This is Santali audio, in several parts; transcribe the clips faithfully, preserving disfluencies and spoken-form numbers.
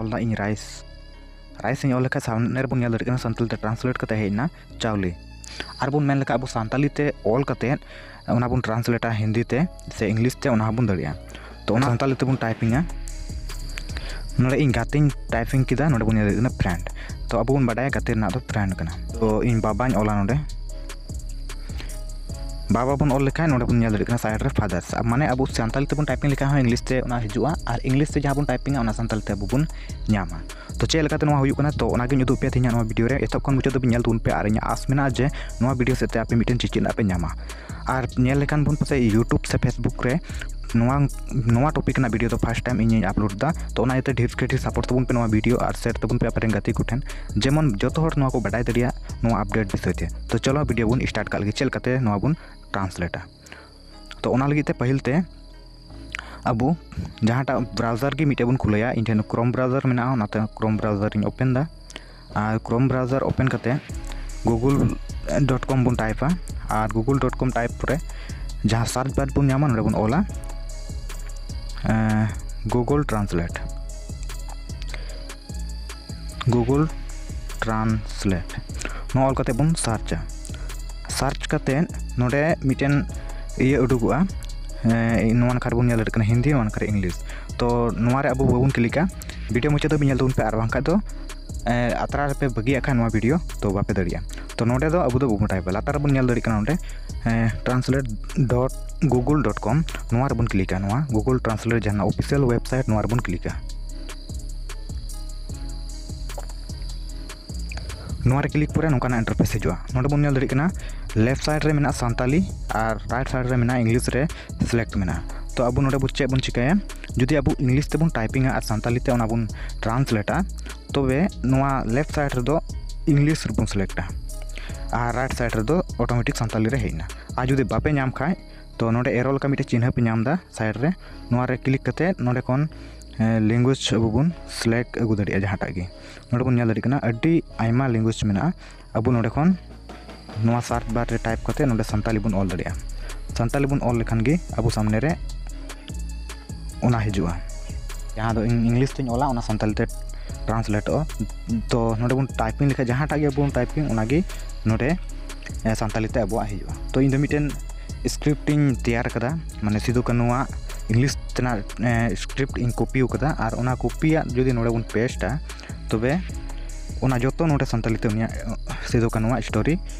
ᱚᱞ ᱫᱟ ᱤᱧ ᱨᱟᱭᱤᱥ᱾ ᱨᱟᱭᱤᱥ ᱤᱧ ᱚᱞ ᱞᱮᱠᱷᱟᱱ ᱥᱟᱢᱱᱮ ᱨᱮᱵᱚᱱ ᱧᱮᱞ ᱫᱟᱲᱮᱭᱟᱜ ᱠᱟᱱᱟ ᱥᱟᱱᱛᱟᱲᱤ ᱛᱮ translate ᱠᱟᱛᱮ ᱦᱮᱡ ᱮᱱᱟ ᱪᱟᱣᱞᱮ᱾ ᱟᱨ ᱵᱚᱱ ᱢᱮᱱ ᱞᱮᱠᱷᱟᱱ ᱟᱵᱚ ᱥᱟᱱᱛᱟᱲᱤ ᱛᱮ ᱚᱞ ᱠᱟᱛᱮ ᱚᱱᱟ ᱵᱚᱱ translateᱟ ᱦᱤᱱᱫᱤ ᱛᱮ ᱥᱮ English ᱛᱮ, ᱚᱱᱟ ᱦᱚᱸᱵᱚᱱ ᱫᱟᱲᱮᱭᱟᱜᱼᱟ᱾ ᱛᱚ ᱚᱱᱟ ᱥᱟᱱᱛᱟᱲᱤ ᱛᱮᱵᱚᱱ typingᱟ᱾ ᱱᱚᱰᱮ ᱤᱧ ᱜᱟᱛᱮᱧ typing ᱠᱮᱫᱟ, ᱱᱚᱰᱮ ᱵᱚᱱ ᱧᱮᱞ ᱫᱟᱲᱮᱭᱟᱜ ᱠᱟᱱᱟ friend᱾ ᱛᱚ ᱟᱵᱚ ᱵᱚᱱ ᱵᱟᱰᱟᱭᱟ ᱜᱟᱛᱮ ᱨᱮᱱᱟᱜ ᱫᱚ friend ᱠᱟᱱᱟ᱾ ᱛᱚ ᱤᱧ ᱵᱟᱵᱟᱧ ᱚᱞᱟ ᱱᱚᱰᱮ᱾ ᱵᱟᱵᱟ ᱵᱚᱱ ᱚᱞ ᱞᱮᱠᱷᱟᱱ ᱱᱚᱰᱮ ᱵᱚᱱ ᱧᱮᱞ ᱫᱟᱲᱮᱭᱟᱜ ᱠᱟᱱᱟ side ᱨᱮ fathers᱾ ᱢᱟᱱᱮ ᱟᱵᱚ ᱥᱟᱱᱛᱟᱲᱤ ᱛᱮᱵᱚᱱ typing ᱞᱮᱠᱷᱟᱱ ᱦᱚᱸ English ᱛᱮ ᱚᱱᱟ ᱦᱤᱡᱩᱜᱼᱟ, ᱟᱨ English ᱛᱮ ᱡᱟᱦᱟᱸ ᱵᱚᱱ typingᱟ ᱚᱱᱟ ᱥᱟᱱᱛᱟᱲᱤ ᱛᱮ ᱟᱵᱚ ᱵᱚᱱ ᱧᱟᱢᱟ᱾ ᱛᱚ ᱪᱮᱫ ᱞᱮᱠᱟᱛᱮ ᱱᱚᱣᱟ ᱦᱩᱭᱩᱜ ᱠᱟᱱᱟ, ᱛᱚ ᱚᱱᱟᱜᱤᱧ ᱩᱫᱩᱜ ᱯᱮᱭᱟ ᱛᱮᱦᱮᱧᱟᱜ ᱱᱚᱣᱟ video ᱨᱮ᱾ ᱮᱛᱚᱦᱚᱵ ᱠᱷᱚᱱ ᱢᱩᱪᱟᱹᱫ ᱫᱷᱟᱹᱵᱤᱡ ᱧᱮᱞ ᱛᱟᱵᱚᱱ ᱯᱮ, ᱟᱨ ᱤᱧᱟᱹᱜ ᱟᱥ ᱢᱮᱱᱟᱜᱼᱟ ᱡᱮ ᱱᱚᱣᱟ video ᱥᱮᱫ ᱛᱮ ᱟᱯᱮ ᱢᱤᱫᱴᱮᱱ ᱪᱮᱪᱮᱫ ᱨᱮᱱᱟᱜ ᱯᱮ ᱧᱟᱢᱟ᱾ ᱟᱨ ᱧᱮᱞ ᱞᱮᱠᱷᱟᱱ ᱵᱚᱱ ᱯᱟᱥᱮᱡ YouTube ᱥᱮ Facebook ᱨᱮ ᱱᱚᱣᱟ, ᱱᱚᱣᱟ topic ᱨᱮᱱᱟᱜ video ᱫᱚ first time ᱤᱧᱤᱧ upload ᱮᱫᱟ, ᱛᱚ ᱚᱱᱟ ᱤᱭᱟᱹᱛᱮ ᱰᱷᱮᱨ ᱠᱮ ᱰᱷᱮᱨ support ᱛᱟᱵᱚᱱ ᱯᱮ ᱱᱚᱣᱟ video, ᱟᱨ share ᱛᱟᱵᱚᱱ ᱯᱮ ᱟᱯᱮ ᱨᱮᱱ ᱜᱟᱛᱮ ᱠᱚ ᱴᱷᱮᱱ, ᱡᱮᱢᱚᱱ ᱡᱚᱛᱚ ᱦᱚᱲ ᱱᱚᱣᱟ ᱠᱚ ᱵᱟᱰᱟᱭ ᱫᱟᱲᱮᱭᱟᱜ ᱱᱚᱣᱟ update ᱵᱤᱥᱚᱭ ᱛᱮ᱾ ᱛᱚ ᱪᱚᱞᱚ video ᱵᱚᱱ start ᱠᱟᱜ ᱞᱮᱜᱮ, ᱪᱮᱫ ᱞᱮᱠᱟᱛᱮ ᱱᱚᱣᱟ ᱵᱚᱱ translateᱟ᱾ ᱛᱚ ᱚᱱᱟ ᱞᱟᱹᱜᱤᱫ ᱛᱮ ᱯᱟᱹᱦᱤᱞ ᱛᱮ ᱟᱵᱚ ᱡᱟᱦᱟᱸᱴᱟᱜ browser ᱜᱮ ᱢᱤᱫᱴᱮᱡ ᱵᱚᱱ ᱠᱷᱩᱞᱟᱹᱭᱟ, ᱤᱧ ᱴᱷᱮᱱ Chrome browser ᱢᱮᱱᱟᱜᱼᱟ, ᱚᱱᱟᱛᱮ Chrome browser ᱤᱧ open ᱮᱫᱟ᱾ ᱟᱨ Chrome browser open ᱠᱟᱛᱮ google dot com ᱵᱚᱱ typeᱟ, ᱟᱨ google dot com type ᱯᱚᱨᱮ ᱡᱟᱦᱟᱸ search bar ᱵᱚᱱ ᱧᱟᱢᱟ, ᱱᱚᱰᱮ ᱵᱚᱱ ᱚᱞᱟ, ᱮᱸ, Google Translate, Google Translate᱾ ᱱᱚᱣᱟ ᱚᱞ ᱠᱟᱛᱮ ᱵᱚᱱ searchᱟ᱾ Search ᱠᱟᱛᱮ ᱱᱚᱰᱮ ᱢᱤᱫᱴᱮᱱ ᱤᱭᱟᱹ ᱩᱰᱩᱠᱚᱜᱼᱟ, ᱮᱸ, ᱱᱚᱣᱟ ᱱᱟᱠᱷᱟ ᱨᱮᱵᱚᱱ ᱧᱮᱞ ᱫᱟᱲᱮᱭᱟᱜ ᱠᱟᱱᱟ ᱦᱤᱱᱫᱤ, ᱱᱚᱣᱟ ᱱᱟᱠᱷᱟ ᱨᱮ English᱾ ᱛᱚ ᱱᱚᱣᱟ ᱨᱮ ᱟᱵᱚ ᱵᱟᱵᱚᱱ ᱠᱞᱤᱠᱟ᱾ Video ᱢᱩᱪᱟᱹᱫ ᱫᱷᱟᱹᱵᱤᱡ ᱧᱮᱞ ᱛᱟᱵᱚᱱ ᱯᱮ, ᱟᱨ ᱵᱟᱝᱠᱷᱟᱡ ᱫᱚ, ᱮᱸ, ᱟᱛᱨᱟ ᱨᱮᱯᱮ ᱵᱟᱹᱜᱤᱭᱟᱜ ᱠᱷᱟᱱ ᱱᱚᱣᱟ video ᱛᱚ ᱵᱟᱯᱮ ᱫᱟᱲᱮᱭᱟᱜᱼᱟ᱾ ᱛᱚ ᱱᱚᱰᱮ ᱫᱚ ᱟᱵᱚ ᱫᱚ ᱵᱟᱵᱚᱱ typeᱟ᱾ ᱞᱟᱛᱟᱨ ᱨᱮᱵᱚᱱ ᱧᱮᱞ ᱫᱟᱲᱮᱭᱟᱜ ᱠᱟᱱᱟ ᱱᱚᱰᱮ, ᱮᱸ, translate dot google dot com, ᱱᱚᱣᱟ ᱨᱮᱵᱚᱱ ᱠᱞᱤᱠᱟ᱾ ᱱᱚᱣᱟ Google Translate ᱡᱟᱦᱟᱸ official website, ᱱᱚᱣᱟ ᱨᱮᱵᱚᱱ ᱠᱞᱤᱠᱟ᱾ ᱱᱚᱣᱟ ᱨᱮ click ᱯᱚᱨᱮ ᱱᱚᱝᱠᱟᱱᱟᱜ interface ᱦᱤᱡᱩᱜᱼᱟ᱾ ᱱᱚᱰᱮ ᱵᱚᱱ ᱧᱮᱞ ᱫᱟᱲᱮᱭᱟᱜ ᱠᱟᱱᱟ left side ᱨᱮ ᱢᱮᱱᱟᱜᱼᱟ ᱥᱟᱱᱛᱟᱞᱤ ᱟᱨ right side ᱨᱮ ᱢᱮᱱᱟᱜᱼᱟ English ᱨᱮ select ᱢᱮᱱᱟᱜᱼᱟ᱾ ᱛᱚ ᱟᱵᱚ ᱱᱚᱰᱮ ᱵᱚ ᱪᱮᱫ ᱵᱚᱱ ᱪᱤᱠᱟᱹᱭᱟ, ᱡᱩᱫᱤ ᱟᱵᱚ English ᱛᱮᱵᱚᱱ typingᱟ ᱟᱨ ᱥᱟᱱᱛᱟᱞᱤ ᱛᱮ ᱚᱱᱟ ᱵᱚᱱ translateᱟ, ᱛᱚᱵᱮ ᱱᱚᱣᱟ left side ᱨᱮᱫᱚ English ᱨᱮᱵᱚᱱ selectᱟ ᱟᱨ right side ᱨᱮᱫᱚ automatic ᱥᱟᱱᱛᱟᱞᱤ ᱨᱮ ᱦᱮᱡ ᱮᱱᱟ᱾ ᱟᱨ ᱡᱩᱫᱤ ᱵᱟᱯᱮ ᱧᱟᱢ ᱠᱷᱟᱡ, ᱛᱚ ᱱᱚᱰᱮ arrow ᱞᱮᱠᱟ ᱢᱤᱫᱴᱮᱡ ᱪᱤᱱᱦᱟᱹ ᱯᱮ ᱧᱟᱢ ᱮᱫᱟ side ᱨᱮ, ᱱᱚᱣᱟ ᱨᱮ click ᱠᱟᱛᱮ ᱱᱚᱰᱮ ᱠᱷᱚᱱ, ᱮ, language ᱟᱵᱚ ᱵᱚᱱ select ᱟᱹᱜᱩ ᱫᱟᱲᱮᱭᱟᱜᱼᱟ ᱡᱟᱦᱟᱸᱴᱟᱜ ᱜᱮ᱾ ᱱᱚᱰᱮ ᱵᱚᱱ ᱧᱮᱞ ᱫᱟᱲᱮᱭᱟᱜ ᱠᱟᱱᱟ ᱟᱹᱰᱤ ᱟᱭᱢᱟ language ᱢᱮᱱᱟᱜᱼᱟ᱾ ᱟᱵᱚ ᱱᱚᱰᱮ ᱠᱷᱚᱱ ᱱᱚᱣᱟ search bar ᱨᱮ type ᱠᱟᱛᱮ ᱱᱚᱰᱮ ᱥᱟᱱᱛᱟᱞᱤ ᱵᱚᱱ ᱚᱞ ᱫᱟᱲᱮᱭᱟᱜᱼᱟ᱾ ᱥᱟᱱᱛᱟᱞᱤ ᱵᱚᱱ ᱚᱞ ᱞᱮᱠᱷᱟᱱ ᱜᱮ ᱟᱵᱚ ᱥᱟᱢᱱᱮ ᱨᱮ ᱚᱱᱟ ᱦᱤᱡᱩᱜᱼᱟ᱾ ᱡᱟᱦᱟᱸ ᱫᱚ ᱤᱧ ᱤᱝᱞᱤᱥ ᱛᱮᱧ ᱚᱞᱟ, ᱚᱱᱟ ᱥᱟᱱᱛᱟᱲᱤ ᱛᱮ ᱴᱨᱟᱱᱥᱞᱮᱴᱚᱜᱼᱟ᱾ ᱛᱚ ᱱᱚᱰᱮ ᱵᱚᱱ ᱴᱟᱭᱯᱤᱝ ᱞᱮᱠᱷᱟᱱ ᱡᱟᱦᱟᱸᱴᱟᱜ ᱜᱮ ᱟᱵᱚ ᱵᱚᱱ ᱴᱟᱭᱯᱤᱝ, ᱚᱱᱟᱜᱮ ᱱᱚᱰᱮ ᱥᱟᱱᱛᱟᱲᱤ ᱛᱮ ᱟᱵᱚᱣᱟᱜ ᱦᱤᱡᱩᱜᱼᱟ᱾ ᱛᱚ ᱤᱧ ᱫᱚ ᱢᱤᱫᱴᱮᱱ ᱥᱠᱨᱤᱯᱴ ᱤᱧ ᱛᱮᱭᱟᱨ ᱠᱟᱫᱟ, ᱢᱟᱱᱮ ᱥᱤᱫᱩ ᱠᱟᱹᱱᱩᱣᱟᱜ ᱤᱝᱞᱤᱥ ᱛᱮᱱᱟᱜ ᱥᱠᱨᱤᱯᱴ ᱤᱧ ᱠᱚᱯᱤ ᱟᱠᱟᱫᱟ᱾ ᱟᱨ ᱚᱱᱟ ᱠᱚᱯᱤᱭᱟᱜ ᱡᱩᱫᱤ ᱱᱚᱰᱮ ᱵᱚᱱ ᱯᱮᱥᱴᱟ, ᱛᱚᱵᱮ ᱚᱱᱟ ᱡᱚᱛᱚ ᱱᱚᱰᱮ ᱥᱟᱱᱛᱟᱲᱤ ᱛᱮ ᱩᱱᱤᱭᱟᱜ ᱥᱤᱫᱩ ᱠᱟᱹᱱᱩᱣᱟᱜ ᱥᱴᱳᱨᱤ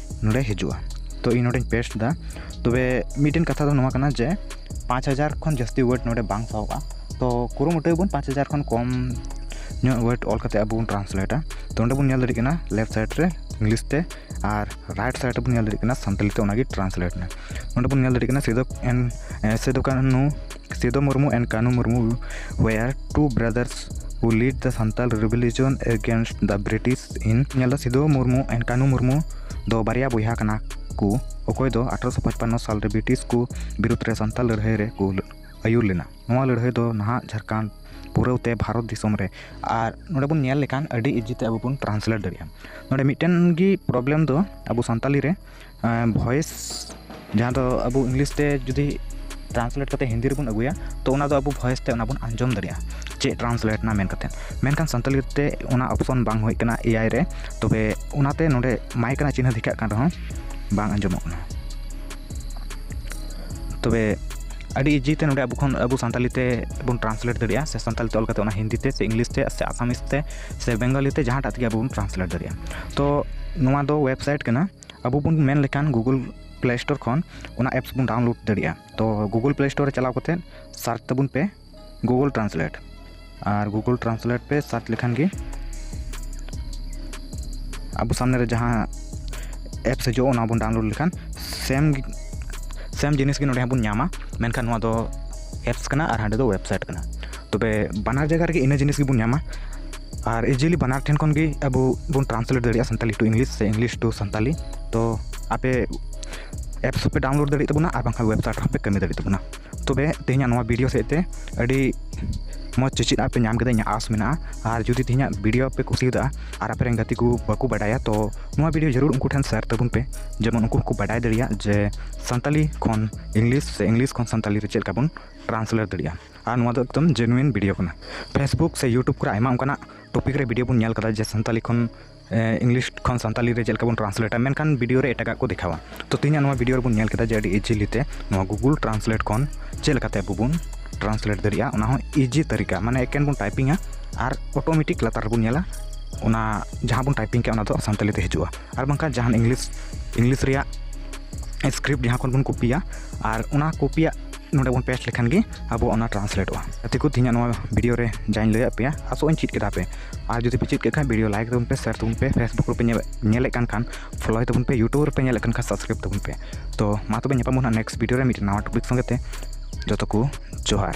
ᱱᱚᱰᱮ ᱦᱤᱡᱩᱜᱼᱟ᱾ ᱛᱚ ᱤᱧ ᱱᱚᱰᱮᱧ ᱯᱮᱥᱴ ᱮᱫᱟ᱾ ᱛᱚᱵᱮ ᱢᱤᱫᱴᱮᱱ ᱠᱟᱛᱷᱟ ᱫᱚ ᱱᱚᱣᱟ ᱠᱟᱱᱟ ᱡᱮ ᱯᱟᱸᱪ ᱦᱟᱡᱟᱨ ᱠᱷᱚᱱ ᱡᱟᱹᱥᱛᱤ ᱳᱭᱮᱴ ᱱᱚᱰᱮ ᱵᱟᱝ ᱥᱟᱦᱚᱵᱼᱟ᱾ ᱛᱚ ᱠᱩᱨᱩᱢᱩᱴᱩᱭ ᱵᱚᱱ ᱯᱟᱸᱪ ᱦᱟᱡᱟᱨ ᱠᱷᱚᱱ ᱠᱚᱢ ᱧᱚᱜ ᱳᱭᱮᱴ ᱚᱞ ᱠᱟᱛᱮ ᱟᱵᱚ ᱵᱚᱱ ᱴᱨᱟᱱᱥᱞᱮᱴᱟ᱾ ᱛᱚ ᱚᱸᱰᱮ ᱵᱚᱱ ᱧᱮᱞ ᱫᱟᱲᱮᱭᱟᱜ ᱠᱟᱱᱟ ᱞᱮᱯᱷᱴ ᱥᱟᱭᱤᱰ ᱨᱮ ᱤᱝᱞᱤᱥ ᱛᱮ, ᱟᱨ ᱨᱟᱭᱤᱴ ᱥᱟᱭᱤᱰ ᱨᱮᱵᱚᱱ ᱧᱮᱞ ᱫᱟᱲᱮᱭᱟᱜ ᱠᱟᱱᱟ ᱥᱟᱱᱛᱟᱲᱤ ᱛᱮ, ᱚᱱᱟᱜᱮ ᱴᱨᱟᱱᱥᱞᱮᱴ ᱮᱱᱟ᱾ ᱱᱚᱰᱮ ᱵᱚᱱ ᱧᱮᱞ ᱫᱟᱲᱮᱭᱟᱜ ᱠᱟᱱᱟ Sidhu and Sidhu Kanhu, Sidhu Murmu and Kanhu Murmu were two brothers who lead the Santal revolution against the British in, ᱧᱮᱞ ᱫᱚ ᱥᱤᱫᱩ ᱢᱩᱨᱢᱩ and ᱠᱟᱹᱱᱦᱩ ᱢᱩᱨᱢᱩ ᱫᱚ ᱵᱟᱨᱭᱟ ᱵᱚᱭᱦᱟ ᱠᱟᱱᱟ ᱠᱚ, ᱚᱠᱚᱭ ᱫᱚ ᱟᱴᱷᱨᱚᱥᱚ ᱯᱟᱸᱪᱯᱟᱱᱱᱚ ᱥᱟᱞ ᱨᱮ ᱵᱨᱤᱴᱤᱥ ᱠᱚ ᱵᱤᱨᱩᱫᱷ ᱨᱮ ᱥᱟᱱᱛᱟᱲ ᱞᱟᱹᱲᱦᱟᱹᱭ ᱨᱮ ᱠᱚ ᱟᱹᱭᱩᱨ ᱞᱮᱱᱟ᱾ ᱱᱚᱣᱟ ᱞᱟᱹᱲᱦᱟᱹᱭ ᱫᱚ ᱱᱟᱦᱟᱜ ᱡᱷᱟᱲᱠᱷᱚᱸᱰ ᱯᱩᱨᱟᱹᱣ ᱛᱮ ᱵᱷᱟᱨᱚᱛ ᱫᱤᱥᱚᱢ ᱨᱮ᱾ ᱟᱨ ᱱᱚᱰᱮ ᱵᱚᱱ ᱧᱮᱞ ᱞᱮᱠᱷᱟᱱ ᱟᱹᱰᱤ ᱤᱡᱤ ᱛᱮ ᱟᱵᱚ ᱵᱚᱱ ᱴᱨᱟᱱᱥᱞᱮᱴ ᱫᱟᱲᱮᱭᱟᱜᱼᱟ᱾ ᱱᱚᱰᱮ ᱢᱤᱫᱴᱮᱱ ᱜᱮ ᱯᱨᱚᱵᱞᱮᱢ ᱫᱚ ᱟᱵᱚ ᱥᱟᱱᱛᱟᱲᱤ ᱨᱮ ᱵᱷᱚᱭᱮᱥ, ᱡᱟᱦᱟᱸ ᱫᱚ ᱟᱵᱚ ᱤᱝᱞᱤᱥ ᱛᱮ ᱡᱩᱫᱤ ᱴᱨᱟᱱᱥᱞᱮᱴ ᱠᱟᱛᱮ ᱦᱤᱱᱫᱤ ᱨᱮᱵᱚᱱ ᱟᱹᱜᱩᱭᱟ, ᱛᱚ ᱚᱱᱟ ᱫᱚ ᱟᱵᱚ ᱵᱷᱚᱭᱮᱥ ᱛᱮ ᱚᱱᱟ ᱵᱚᱱ ᱟᱸᱡᱚᱢ ᱫᱟᱲᱮᱭᱟᱜᱼᱟ ᱪᱮᱫ ᱴᱨᱟᱱᱥᱞᱮᱴ ᱮᱱᱟ ᱢᱮᱱ ᱠᱟᱛᱮ᱾ ᱢᱮᱱᱠᱷᱟᱱ ᱥᱟᱱᱛᱟᱲᱤ ᱛᱮ ᱚᱱᱟ ᱚᱯᱥᱚᱱ ᱵᱟᱝ ᱦᱩᱭ ᱠᱟᱱᱟ ᱮ ᱟᱭ ᱨᱮ, ᱛᱚᱵᱮ ᱚᱱᱟᱛᱮ ᱱᱚᱰᱮ ᱢᱟᱭᱤᱠ ᱨᱮᱱᱟᱜ ᱪᱤᱱᱦᱟᱹ ᱫᱮᱠᱷᱟᱜ ᱠᱟᱱ ᱨᱮᱦᱚᱸ ᱵᱟᱝ ᱟᱸᱡᱚᱢᱚᱜ ᱠᱟᱱᱟ᱾ ᱛᱚᱵᱮ ᱟᱹᱰᱤ ᱤᱡᱤ ᱛᱮ ᱱᱚᱰᱮ ᱟᱵᱚ ᱠᱷᱚᱱ ᱟᱵᱚ ᱥᱟᱱᱛᱟᱲᱤ ᱛᱮ ᱵᱚᱱ ᱴᱨᱟᱱᱥᱞᱮᱴ ᱫᱟᱲᱮᱭᱟᱜᱼᱟ, ᱥᱮ ᱥᱟᱱᱛᱟᱲᱤ ᱛᱮ ᱚᱞ ᱠᱟᱛᱮ ᱚᱱᱟ ᱦᱤᱱᱫᱤ ᱛᱮ ᱥᱮ ᱤᱝᱞᱤᱥ ᱛᱮ ᱥᱮ ᱟᱥᱟᱢᱤᱥ ᱛᱮ ᱥᱮ ᱵᱮᱝᱜᱚᱞᱤ ᱛᱮ ᱡᱟᱦᱟᱸᱴᱟᱜ ᱛᱮᱜᱮ ᱟᱵᱚ ᱵᱚᱱ ᱴᱨᱟᱱᱥᱞᱮᱴ ᱫᱟᱲᱮᱭᱟᱜᱼᱟ᱾ ᱛᱚ ᱱᱚᱣᱟ ᱫᱚ ᱣᱮᱵᱥᱟᱭᱤᱴ ᱠᱟᱱᱟ᱾ ᱟᱵᱚ ᱵᱚᱱ ᱢᱮᱱ ᱞᱮᱠᱷᱟᱱ ᱜᱩᱜᱩᱞ ᱯᱞᱮ ᱥᱴᱳᱨ ᱠᱷᱚᱱ ᱚᱱᱟ ᱮᱯᱥ ᱵᱚᱱ ᱰᱟᱣᱩᱱᱞᱳᱰ ᱫᱟᱲᱮᱭᱟᱜᱼᱟ᱾ ᱛᱚ ᱜᱩᱜᱩᱞ ᱯᱞᱮ ᱥᱴᱳᱨ ᱨᱮ ᱪᱟᱞᱟᱣ ᱠᱟᱛᱮ ᱥᱟᱨᱪ ᱛᱟᱵᱚᱱ ᱯᱮ ᱜᱩᱜᱩᱞ ᱴᱨᱟᱱᱥᱞᱮᱴ, ᱟᱨ ᱜᱩᱜᱩᱞ ᱴᱨᱟᱱᱥᱞᱮᱴ ᱯᱮ ᱥᱟᱨᱪ ᱞᱮᱠᱷᱟᱱ ᱜᱮ ᱟᱵᱚ ᱥᱟᱢᱱᱮ ᱨᱮ ᱡᱟᱦᱟᱸ ᱮᱯᱥ ᱦᱤᱡᱩᱜᱼᱟ, ᱚᱱᱟ ᱵᱚᱱ ᱰᱟᱣᱩᱱᱞᱳᱰ ᱞᱮᱠᱷᱟᱱ ᱥᱮᱢ ᱥᱮᱢ ᱡᱤᱱᱤᱥ ᱜᱮ ᱱᱚᱰᱮ ᱦᱚᱸ ᱵᱚᱱ ᱧᱟᱢᱟ, ᱢᱮᱱᱠᱷᱟᱱ ᱱᱚᱣᱟ ᱫᱚ ᱮᱯᱥ ᱠᱟᱱᱟ ᱟᱨ ᱦᱟᱸᱰᱮ ᱫᱚ ᱣᱮᱵᱥᱟᱭᱤᱴ ᱠᱟᱱᱟ᱾ ᱛᱚᱵᱮ ᱵᱟᱱᱟᱨ ᱡᱟᱭᱜᱟ ᱨᱮᱜᱮ ᱤᱱᱟᱹ ᱡᱤᱱᱤᱥ ᱜᱮᱵᱚᱱ ᱧᱟᱢᱟ, ᱟᱨ ᱤᱡᱤᱞᱤ ᱵᱟᱱᱟᱨ ᱴᱷᱮᱱ ᱠᱷᱚᱱ ᱜᱮ ᱟᱵᱚ ᱵᱚᱱ ᱴᱨᱟᱱᱥᱞᱮᱴ ᱫᱟᱲᱮᱭᱟᱜᱼᱟ ᱥᱟᱱᱛᱟᱲᱤ ᱴᱩ ᱤᱝᱞᱤᱥ ᱥᱮ ᱤᱝᱞᱤᱥ ᱴᱩ ᱥᱟᱱᱛᱟᱲᱤ᱾ ᱛᱚ ᱟᱯᱮ ᱮᱯᱥ ᱦᱚᱸᱯᱮ ᱰᱟᱣᱩᱱᱞᱳᱰ ᱫᱟᱲᱮᱭᱟᱜ ᱛᱟᱵᱚᱱᱟ ᱟᱨ ᱵᱟᱝᱠᱷᱟᱱ ᱣᱮᱵᱥᱟᱭᱤᱴ ᱨᱮᱦᱚᱸ ᱯᱮ ᱠᱟᱹᱢᱤ ᱫᱟᱲᱮᱭᱟᱜ ᱛᱟᱵᱚᱱᱟ᱾ ᱛᱚᱵᱮ ᱛᱮᱦᱮᱧᱟᱜ ᱱᱚᱣᱟ ᱵᱷᱤᱰᱤᱭᱳ ᱥᱮᱫ ᱛᱮ ᱟᱹᱰᱤ ᱢᱚᱡᱽ ᱪᱮᱪᱮᱫ ᱟᱯᱮ ᱧᱟᱢ ᱠᱮᱫᱟ, ᱤᱧᱟᱹᱜ ᱟᱸᱥ ᱢᱮᱱᱟᱜᱼᱟ᱾ ᱟᱨ ᱡᱩᱫᱤ ᱛᱮᱦᱮᱧᱟᱜ video ᱯᱮ ᱠᱩᱥᱤᱭᱟᱫᱟ ᱟᱨ ᱟᱯᱮ ᱨᱮᱱ ᱜᱟᱛᱮ ᱠᱚ ᱵᱟᱠᱚ ᱵᱟᱰᱟᱭᱟ, ᱛᱚ ᱱᱚᱣᱟ video ᱡᱟᱹᱨᱩᱲ ᱩᱱᱠᱩ ᱴᱷᱮᱱ share ᱛᱟᱵᱚᱱ ᱯᱮ, ᱡᱮᱢᱚᱱ ᱩᱱᱠᱩ ᱦᱚᱸᱠᱚ ᱵᱟᱰᱟᱭ ᱫᱟᱲᱮᱭᱟᱜ ᱡᱮ ᱥᱟᱱᱛᱟᱞᱤ ᱠᱷᱚᱱ English ᱥᱮ English ᱠᱷᱚᱱ ᱥᱟᱱᱛᱟᱞᱤ ᱨᱮ ᱪᱮᱫ ᱞᱮᱠᱟ ᱵᱚᱱ translate ᱫᱟᱲᱮᱭᱟᱜᱼᱟ᱾ ᱟᱨ ᱱᱚᱣᱟ ᱫᱚ ᱮᱠᱫᱚᱢ genuine video ᱠᱟᱱᱟ᱾ Facebook ᱥᱮ YouTube ᱠᱚᱨᱮ ᱟᱭᱢᱟ ᱚᱱᱠᱟᱱᱟᱜ topic ᱨᱮ video ᱵᱚᱱ ᱧᱮᱞ ᱠᱟᱫᱟ ᱡᱮ ᱥᱟᱱᱛᱟᱞᱤ ᱠᱷᱚᱱ ᱮ, English ᱠᱷᱚᱱ ᱥᱟᱱᱛᱟᱞᱤ ᱨᱮ ᱪᱮᱫ ᱞᱮᱠᱟ ᱵᱚᱱ translateᱟ, ᱢᱮᱱᱠᱷᱟᱱ video ᱨᱮ ᱮᱴᱟᱜᱟᱜ ᱠᱚ ᱫᱮᱠᱷᱟᱣᱟ᱾ ᱛᱚ ᱛᱮᱦᱮᱧᱟᱜ ᱱᱚᱣᱟ video ᱨᱮᱵᱚᱱ ᱧᱮᱞ ᱠᱮᱫᱟ ᱡᱮ ᱟᱹᱰᱤ easily ᱛᱮ ᱱᱚᱣᱟ Google Translate ᱠᱷᱚᱱ ᱪᱮᱫ ᱞᱮᱠᱟᱛᱮ ᱟᱵᱚ ᱵᱚᱱ translate ᱫᱟᱲᱮᱭᱟᱜᱼᱟ, ᱚᱱᱟ ᱦᱚᱸ easy ᱛᱟᱹᱨᱤᱠᱟ, ᱢᱟᱱᱮ ᱮᱠᱮᱱ ᱵᱚᱱ typingᱟ ᱟᱨ automatic ᱞᱟᱛᱟᱨ ᱨᱮᱵᱚᱱ ᱧᱮᱞᱟ ᱚᱱᱟ ᱡᱟᱦᱟᱸ ᱵᱚᱱ typing ᱠᱮᱫ ᱚᱱᱟ ᱫᱚ ᱥᱟᱱᱛᱟᱞᱤ ᱛᱮ ᱦᱤᱡᱩᱜᱼᱟ᱾ ᱟᱨ ᱵᱟᱝᱠᱷᱟᱱ ᱡᱟᱦᱟᱱ English, English ᱨᱮᱭᱟᱜ script ᱡᱟᱦᱟᱸ ᱠᱷᱚᱱ ᱵᱚᱱ copyᱭᱟ ᱟᱨ ᱚᱱᱟ copyᱭᱟᱜ ᱱᱚᱰᱮ ᱵᱚᱱ paste ᱞᱮᱠᱷᱟᱱ ᱜᱮ ᱟᱵᱚ ᱚᱱᱟ translateᱚᱜᱼᱟ᱾ ᱜᱟᱛᱮ ᱠᱚ, ᱛᱮᱦᱮᱧᱟᱜ ᱱᱚᱣᱟ video ᱨᱮ ᱡᱟᱧ ᱞᱟᱹᱭᱟᱫ ᱯᱮᱭᱟ, ᱟᱥᱚᱜ ᱟᱹᱧ ᱪᱮᱫ ᱠᱮᱫᱟ ᱯᱮ᱾ ᱟᱨ ᱡᱩᱫᱤ ᱯᱮ ᱪᱮᱫ ᱠᱮᱫ ᱠᱷᱟᱱ video like ᱛᱟᱵᱚᱱ ᱯᱮ, share ᱛᱟᱵᱚᱱ ᱯᱮ, Facebook ᱨᱮᱯᱮ ᱧᱮᱞ, ᱧᱮᱞᱮᱫ ᱠᱟᱱ ᱠᱷᱟᱱ follow ᱛᱟᱵᱚᱱ ᱯᱮ, YouTube ᱨᱮᱯᱮ ᱧᱮᱞᱮᱫ ᱠᱟᱱ ᱠᱷᱟᱱ subscribe ᱛᱟᱵᱚᱱ ᱯᱮ᱾ ᱛᱚ ᱢᱟ ᱛᱚᱵᱮ ᱧᱟᱯᱟᱢ ᱵᱚᱱ ᱦᱟᱸᱜ next video ᱨᱮ ᱢᱤᱫᱴᱮᱱ ᱱᱟᱣᱟ topic ᱥᱚᱸᱜᱮ ᱛᱮ᱾ ᱡᱚᱛᱚ ᱠᱚ ᱡᱚᱦᱟᱨ᱾